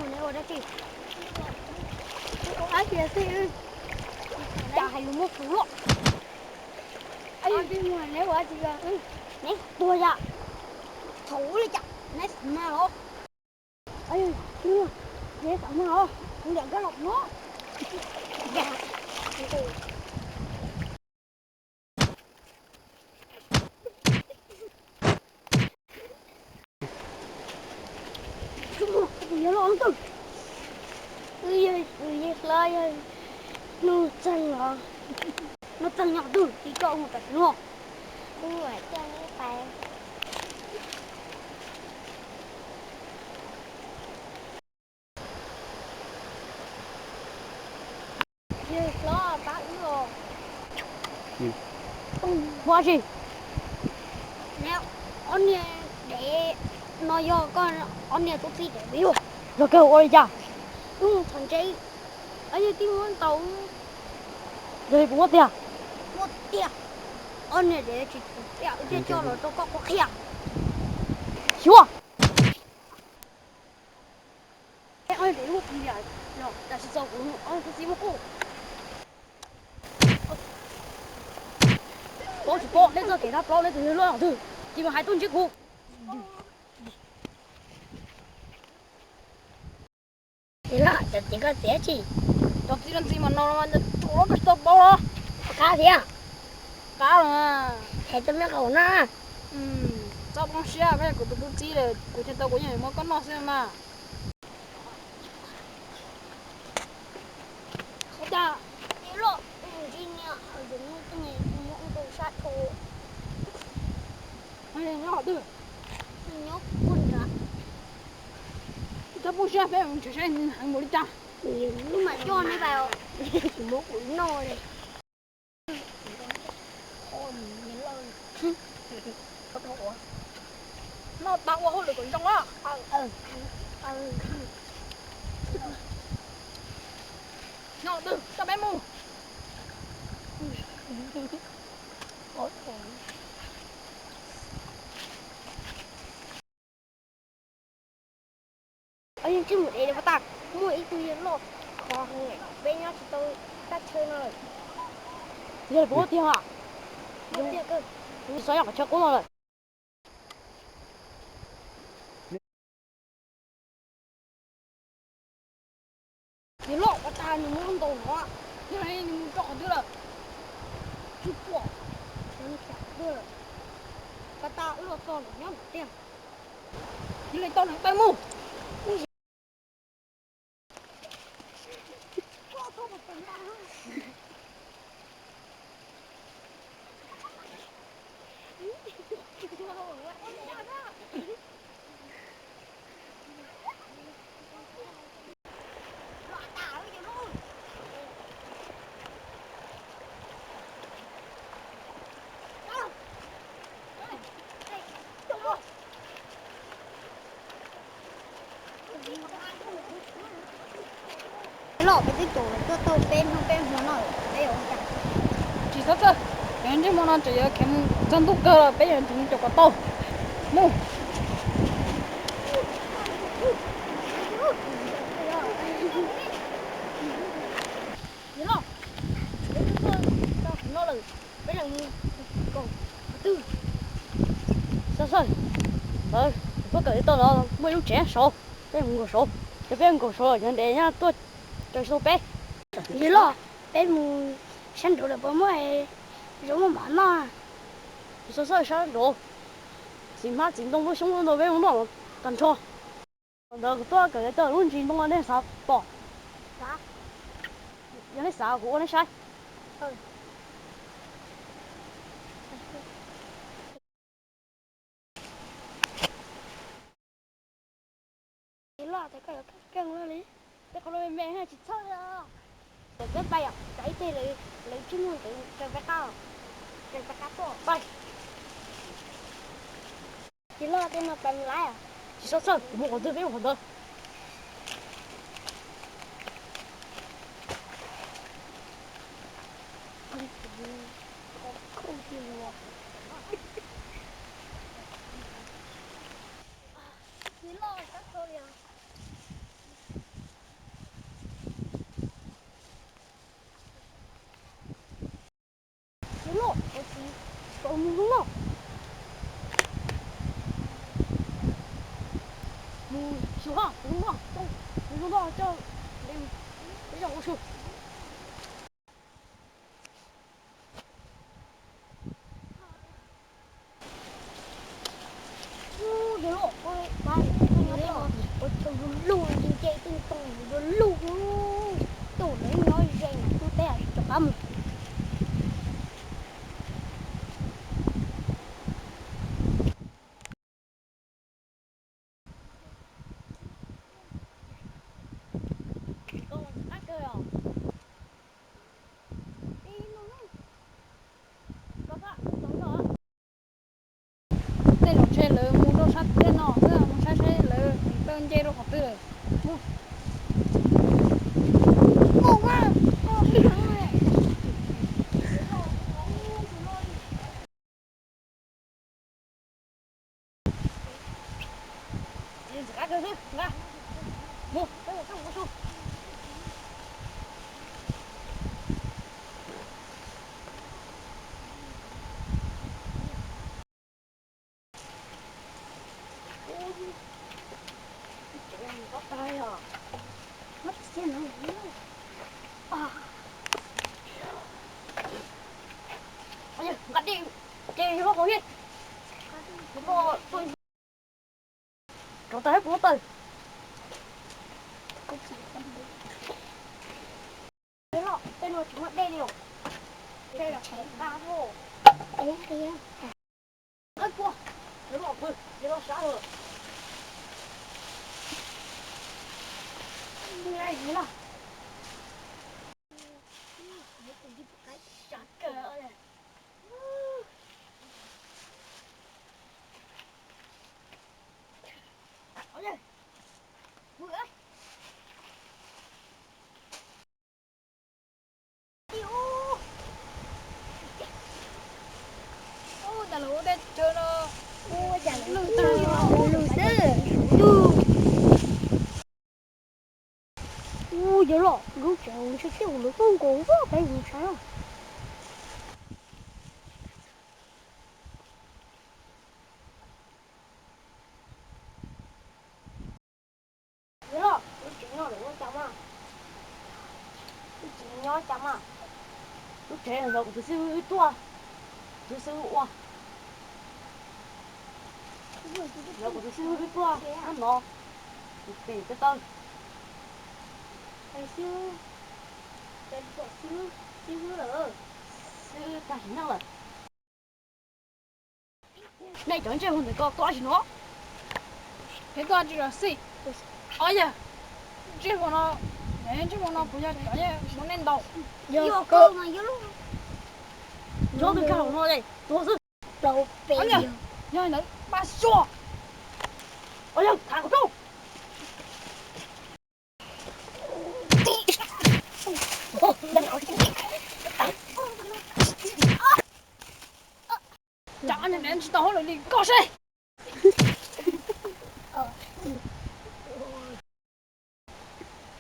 Neb ua dab tsi? Ua dab tsi xwb? Cas hais lus muaj plhus luaj. Neb ua dab tsi? Neb tuag yam. Thaum ub li cas neb xav mas los? Neb xav mas los, kuv nram koj los no. Yog loj ntawd, wb yog hlob yog Nuj Txeeg los, Nuj Txeeg nyob twg tsis tso mus pem no. Wb ua cas neb pais. Yawg hlob pab wb os. Ua dab tsi? Neb ob niag dev no yog koj ob niag tub txib dev los? Yog kawg, ua li cas? Wb mus txhom ntse, yog tib muab ntaus. Yog li puas muaj tiag? Muaj tiag. Ob niag dev tsis tus tiag, wb thiaj coj los rau koj qhuab qhia. Xyuas. Ob niag dev muaj tiag, tam sim txog kuv ob niag tub txib muab kuj. Paub tsis paub, neb txoj kev thab plaub neb tus yawg loj twg, cia li hais tuaj ntsib kuv. Cov txiv koj txiav tsis, cov txiv no ntxim mas no tsuas koj tsis tau paub los. Qab thiab. Qab los. Hais rau mej qhov na. Txhob poob siab, koj yog kuv tus tub txib lawm, kuv chaw tau kuv yeej muab koj noj xwb mas. Ua cas txiv loj ntsis niam hawm tus no tuaj ne, muab ntau sab dhau. Nyob qhov twg? Nyob puag nrad. Txhob poob siab, peb mus nrhiav saib heev npaum li cas. Lub mam coj nej pais, tsis muab kuv noj li. Noj tau ua hauj lwm kom zoo na. Nyob twg coj peb mus. Yeej tsis mus de li pab tag, muaj ib tug yawg loj khov heev, peb nyob tsis tau thaj chaw no lawm. Yog li puas tiag? Tiag kawg. Xav yog qhov chaw qub no lawm. Yawg loj, pab tag nws muab ntaus no, yog li nws mus rau qhov twg lawm? Tsis pom, nws xyam twg lawm. Pab tag wb los txog lawm nyob nram tiag. Yog li tau lawm peb mus. Loj, peb twb caum lawv tuaj tau peb hnub peb hmo no, peb yuav ua cas? Tsis txhob txhawj, cov ntsej muag no tseem yuav khiav mus txog ntuj kawg los peb yuav nrhiav caum kom tau. Mus. Yawg loj, peb twb tuaj tau qhov no lawm, peb yuav mus nkaum qhov twg? Xav xav, peb kawm tau los muaj ib lub tsev saud, peb mus nkaum saud, ces peb nkaum saud los cov ntev nyob tuaj raws tsis tau peb. Yawg loj, peb mus sab nraud lawm puas muaj zaub muaj mov noj? Xav xav sab nraud, txiv hmab txiv ntoo lub xyoob lub ntoo peb mus noj tag nrho. Ntawd kuv tuaj kawm tau lub ntsis ntoo nej xav pom. Yog nej xav kuv ua nej saib. Loj, ces koj yuav keej li, peb qhov no me me tsis txhawj li. Ces peb pais yom, tsam ib teg lawv tsis muaj ntawd raws peb qab, raws peb qab tuaj pais. Ces loj tej no pais mus lawm. Tsis txhob txhawj, kuv mus qhov twg peb mus qhov ntawd. Ces loj, txhob txhawj li os. Tus no coj, ua zoo ua su. Ub, yog loj, ua pab ua chaw luj luj, nce nce tej ntoo luj luj, tuaj lawv nyob ze nram ub teb rov qab mus. Tej zaum ntshe lawv mus rau sab teb no xwb, mus saib saib lawv taw nce rau qhov twg lawm. Rau tau kuv tawm. Tej no tsis muaj dej li os. Dej los qhov qab os. Qab kua, lawv los pw, lawv los sab lawm. Nws lai yus los. Ntawm lub teb chaws no, lwj tag lwj xwb. Ub, yog los lub tsev ntshe tej uas lawv tuaj nkaum vaj peb mus saib. Yog los lub tsev no lawv ua cas mas, lub tsev nyob cas mas, lub tsev no kuv tus xib hwb tuaj, tus xib hwb ua, kuv tus xib hwb tuaj nyob no, kuv pem ko taw, xib hwb, xib hwb lawm, xib hwb tag sim neej lawm. Nej cov ntsej muag ntawm ko tuaj tsis no? Peb tuaj tsis los xij. Ob yawg, ntsej muag no, ntsej muag no puas yog cov muab nej ntaus? Yog kawg mas yog. Nyob twg kag los no tuag xwb. Ob yawg, yog ntawd pab xyuas. Ob yawg, tham kuv tso. Cas nej tsis tau hauj lwm li koj seb.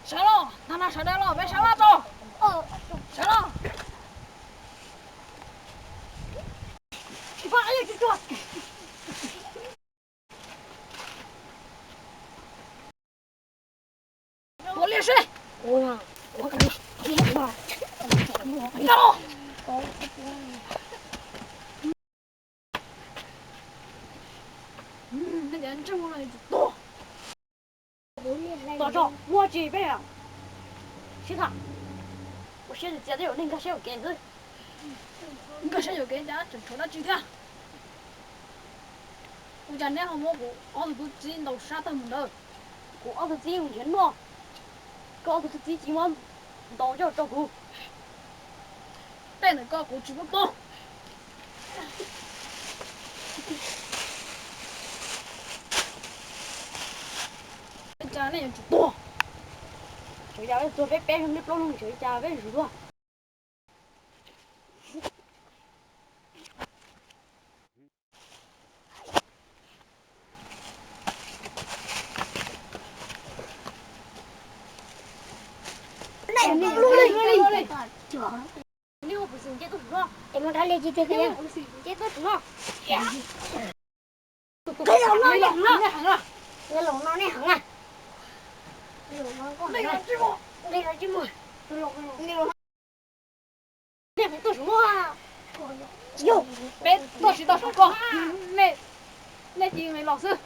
Sawv los, ntag no sawv daws los, peb sawv los tso. Sawv los. Ua liaj seb. Tos tso, muaj tsis peb sib tham. Ua siab txias txias tej zaum nej nkag siab yuam kev xwb. Nkag siab yuam kev cas tseem tshuav dab tsi thiab. Ua cas neb ho muab kuv ob tug tub txib ntaus sab tag mus ntawd? Kuv ob tug txib nrhiav noj, koj ob tug tub txib tsis muab ntaus coj rau kuv. Tej ntawm koj kuv tsis muab poob. Cas nej yuav tsum tuag. Tsuas yog peb tuag peb peb leeg peb plaub leeg, tsuas cas peb yuav tsum tuag. Nce tuaj no, nce tuaj no. Nce los no nej heev na. Nej tuaj tsis tau saum koj, nej, nej cia li los xwb.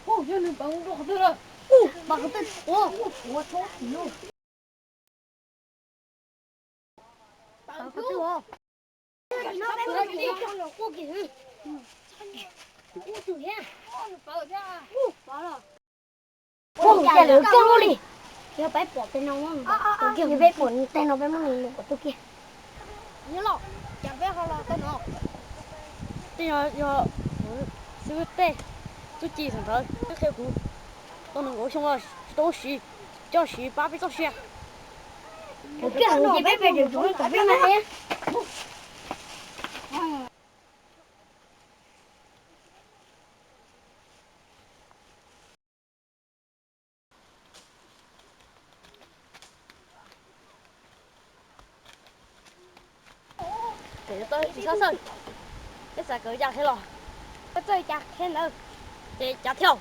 Hu, yog nws pawv mus rau qhov twg lawm? Hu, pawv qhov twg ua, ua tshuav tsis lub. Pawv qhov twg os? Hu, cas lawv coj lub li. Yog peb pom tej no, yog peb pom tej no peb muab nws mus kom tuaj kiag. Nyob los, cas peb ho los tej no? Tej no yog xib hwb tej txuj ci thaum ntawd twb qhia kuv, tau nees nkaum xyoo los tsis tau siv, coj siv pab peb txoj sia. Kuv kiag hauv ces peb pem tseem tsuav tom peb mas. Ces tsis txhob xawj, peb xav kom cas qhia los, peb txawj cas qhia ntawd, ces cav thiab.